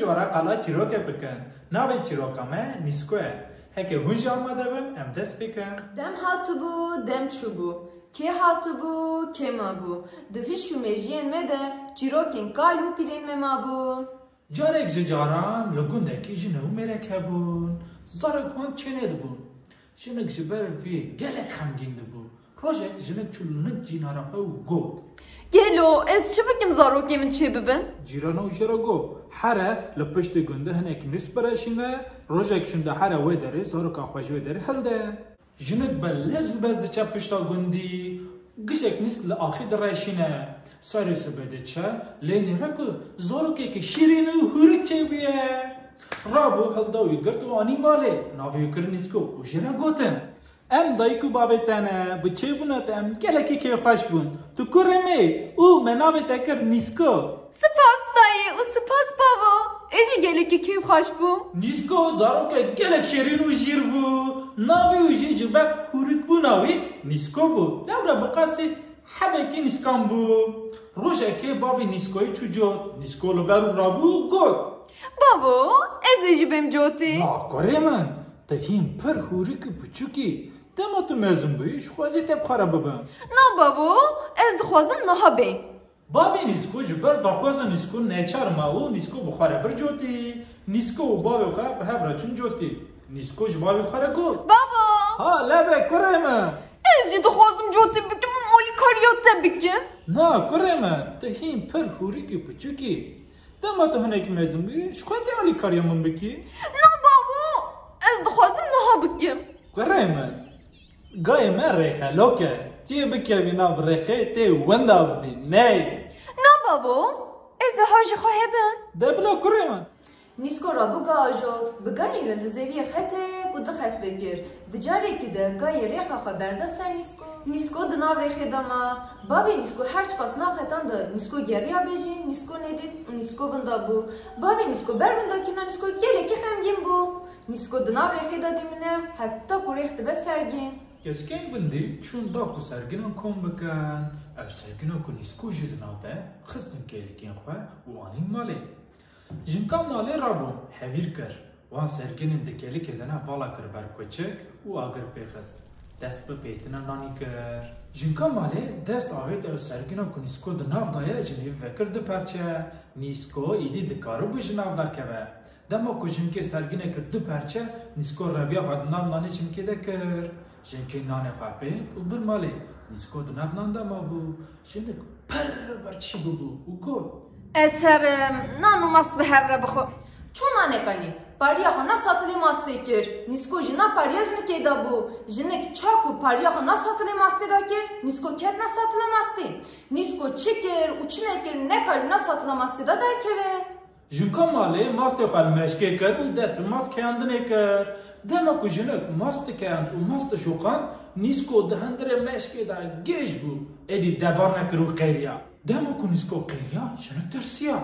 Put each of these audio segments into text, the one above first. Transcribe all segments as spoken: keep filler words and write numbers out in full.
Para qala çîrokê bikin. Navê çîroka me Nîsko ye. Heke hûn jî amade bin, em dest pê kin. Dem hatibû, dem çûbû. Kê hatibû, kê mabû. Di hiş û mejiyên me de çîrokên kal û pîrên me mabûn. Carek ji caran li gundekî jinek û mêrek hebûn. Zarok wan çênê dibûn. Jinik ji ber vê gelek xemgîn dibû. Rojek jinik çû li nik cînara xwe û got: Gelo, ez çi bikim zarokê min çêbibin? Cîrana wî jê re got: Here li piştî gundî hinek nîsk bireşîne, rojek şûnde here wê derê zaroka xwe ji wê derê hilde. Jinik bi lez û bez diçe pişta gundî, gişek nîsk li axî direşîne. Serê sibê diçe, lê nêre ku zarokekî şîrîn û hûrik çêbûye. Rabû, hilda wî girt û anî malê. Navê wî kir Nîsko û jê re gotin: Em dayik û bavê te ne, bi çêbûna te em gelekî kêfxweş bûn. Tu kurê me yî û me navê te kir Nîsko. Spas dayê û spas bavo. Ez jî gelekî kêfxweş bûm. Nîsko zarokek gelek şêrîn û jîr bû. Navê wî jî ji ber hûrikbûna wî Nîsko bû. Lewra bi qasî hebekî nîskan bû. Rojekê bavê Nîskoyê çû cot. Nîsko li ber wî rabû û got: Bavo, ez ê jî bêm cotê. Na kurê min, tu hîn pir hûrik û piçûk î. Dema tu mezin bûyî, ji xwe zî tê bi xwe re bibin. Na bavo, ez dixwazim niha bêm. Bavê Nîsko ji ber daxwaza Nîsko neçar ma û Nîsko bi xwe re bir cotî. Nîsko û bavê xwe bi hev re çûn cotî. Nîsko ji bavê xwe re got: Bavo! Ha, lebe kurê min! Ez jî dixwazim cotî bikim û alîkariya te bikim. Na kurê min, tu hîn pir hûrik û piçûk î. Dema tu hinek mezin bî, ji xwe tê alîkariya min bikî. Na bavo, ez dixwazim niha bikim. Kurê min, gayê me rêxelok e. Tê bikevî nav rêxê tê wenda bibî, ney. Na bavo, ez ê ha ji xwe hebim. De bila kurê min. Nîsko rabû ga ajot, bi gayê re li zeviyê xetek û du xet vekir. Di carekî de gayê rêxa xwe berda ser Nîsko. Nîsko di nav rêxê de ma. Bavê Nîsko her çiqas nav xetan de Nîsko geriya bêjî, Nîsko nedît û Nîsko vinda bû. Bavê Nîsko ber vindakirina Nîsko gelekî xemgîn bû. Nîsko di nav rêxê de dimîne, heta ku rêx dibe sergîn. Keçikên gundî çûn da ku serginan kom bikin. Ew serginan ku Nîsko jî di nav de, xistin kêlikên xwe û anîn malê. Jinka malê rabûn, hevîr kir. Wan serginên di kêlikê de ne vala kir ber kuçik û agir pê xist. Dest bi pêtina nanî kir. Jinka malê dest avêt ew sergina ku Nîsko di nav de ye, ji nêvî vekir du perçe. Nîsko îdî dikaribû ji nav derkeve. Dema ku jinkê serginê kir du perçe, Nîsko reviya xwe di nav nanê jinkê de kir. Jinkê nanê xwe pêt û bir malê. Nîsko di nav nan de mabû. Jinik pir birçî bûbû û got: Ez herim, nan û mast bi hev re bixwim. Çû nanê qenî. Pariya xwe na satilê mastê kir. Nîsko jî na pariya jinikê da bû. Jinik ça ku pariya xwe na satilê mastê da kir, Nîsko ket na satila mastê. Nîsko çi kir û çi nekir, nekarî na satila mastê da derkeve. Jinka malê mastê xwe li meşkê kir û dest bi mast keyandinê kir. Dema ku jinik mast dikeyand û mast dişoqand, Nîsko di hundirê meşkê de gêj bû. Êdî debar nekir û qêriya. Dema ku Nîsko qêriya, jinik tirsiya.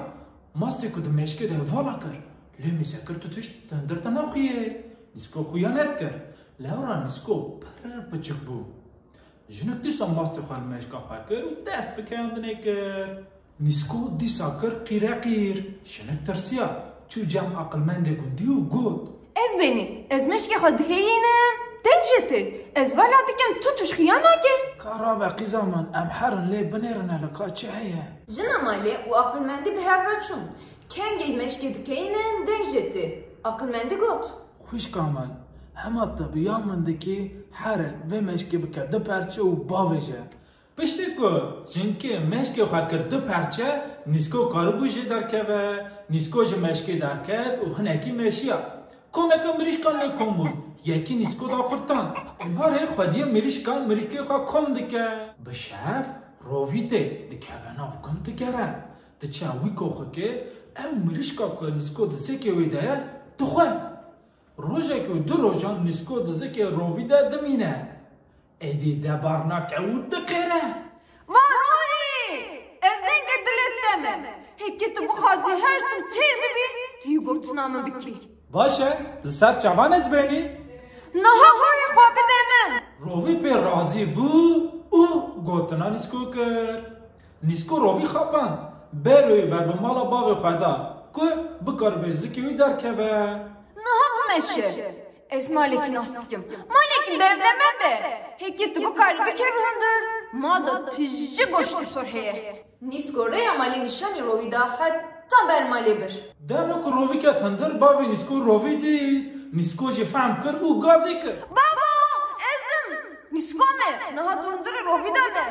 Mastê ku di meşkê de vala kir, lê mêze kir tu tişt di hundir te naxuye. Nîsko xuya nedikir. Lewra Nîsko pir piçik bû. Jinik dîsa mastê xwe li meşka xwe kir û dest bi keyandinê kir. Nîsko dîsa kir qîreqîr. Jinik tirsiya. Çû cem aqilmendê gundî û got: Ez benî, ez meşkê xwe dikeyînim, deng jê tê. Ez vala dikim, tu tişt xuya nake. Ka rabe qîza min, em herin lê binêrine li ka çi heye. Jina malê û aqilmendî bi hev re çûn. Kengê meşkê dikeyînin, deng jê tê. Aqilmendî got: Xwişka min, hema te bi ya min dikî, here, vê meşkê bike du perçe û bavêje. Piştî ku jinkê meşkê xwe kir du perçe, Nîsko karibû jê derkeve. Nîsko ji meşkê derket û hinekî meşiya. Komeke mirîşkan lê kom bûn. Yekî Nîsko da qurtan. Êvarê xwediyê mirîşkan mirîşkê xwe kom dike. Bi şev rovî tê, dikeve nav gund digere. Diçe wî koxikê, ew mirîşka ku Nîsko di zikê wê de ye, dixwe. Rojek û du rojan Nîsko di zikê rovî de dimîne. Êdî debar nake û diqêre. Va rovî! Ez dengê dilê te me. Heke tu bixwazî her çim têr bibî, tu yê gotina min bikî. Baş e, li ser çavan ez benî. Niha gurê xwe bide min. Rovî pê razî bû û gotina Nîsko kir. Nîsko rovî xapand. Bêroyê ber bi mala bavê xwe da. Ku bikaribe ji zikê wî derkeve. Niha bimeşe. Ez malekî nas dikim. Malekî derdemend e. Heke tu bikarî bikevî hundir, mal de tije goştê sor heye. Nîsko rêya malê nîşanî rovî da heta ber malê bir. Dema ku rovî ket hundir, bavê Nîsko rovî dît. Nîsko jî fehm kir û gazê kir. Babo, ez im. Nîsko me. Niha tu hundirê rovî de me.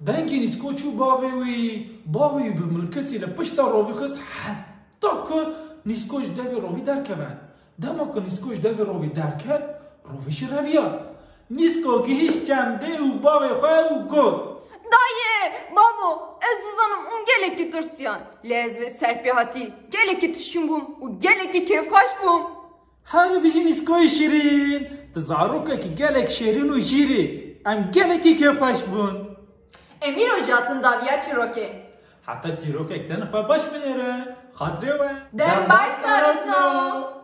Dengê Nîsko çû bavê wî. Bavê wî bi milkisî li pişta rovî xist heta ku Nîsko ji devê rovî derkeve. Dema ku Nîsko ji devê rovî derket, rovî jî reviya. Nîsko gihîşt çendê û bavê xwe û got. Dayê, bavo, ez dizanim hûn gelekî tirsiyan. Lê ez vê serpêhatî gelekî tişîn bûm û gelekî kêfxweş bûm. Her bijî Nîskoyê şîrîn. Tu zarokekî gelek şêrîn û jîr î. Em gelekî kêfxweş bûn. Em îro jî hatin dawiya çîrokê. Heta çîrokek din xwe baş binêre. Xatirê we. Dem baş zarokno.